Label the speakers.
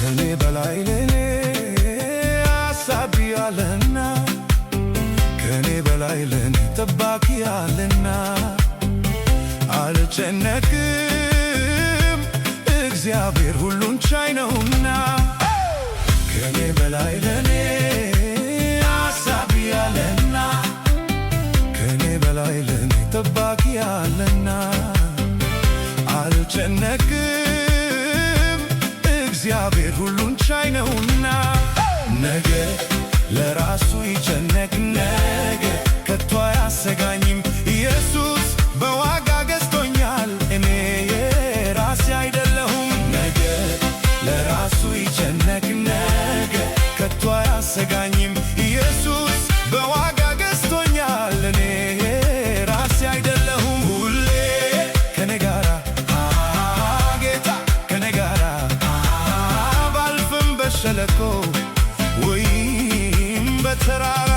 Speaker 1: ከኔ በላይ ለኔ አሳቢ አለና፣ ከኔ በላይ ለኔ ጠባቂ አለና፣ አልጨነቅም፣ እግዚአብሔር ሁሉን ቻይ ነውና። ከኔ በላይ ለኔ አሳቢ አለና፣ ከኔ በላይ ለኔ ጠባቂ አለና፣ አልጨነቅም፣ እግዚአብሔር ሁሉን ቻይ ነውና። ነገ ለራሱ ይጨነቅ፣ ነገ ከቶ አያሰጋኝም። ኢየሱስ በዋጋ ገዝቶኛል፣ እኔ የራሴ አይደለሁም። ነገ ለራሱ ይጨነቅ፣ ነገ ከቶ አያሰጋኝም። ኢየሱስ በዋጋ ገዝቶኛል፣ እኔ የራሴ አይደለሁም። ሁሌ ከኔ ጋራ፣ ጌታ ከኔ ጋራ፣ ባልፍም በሸለቆ ወይም በተራራ።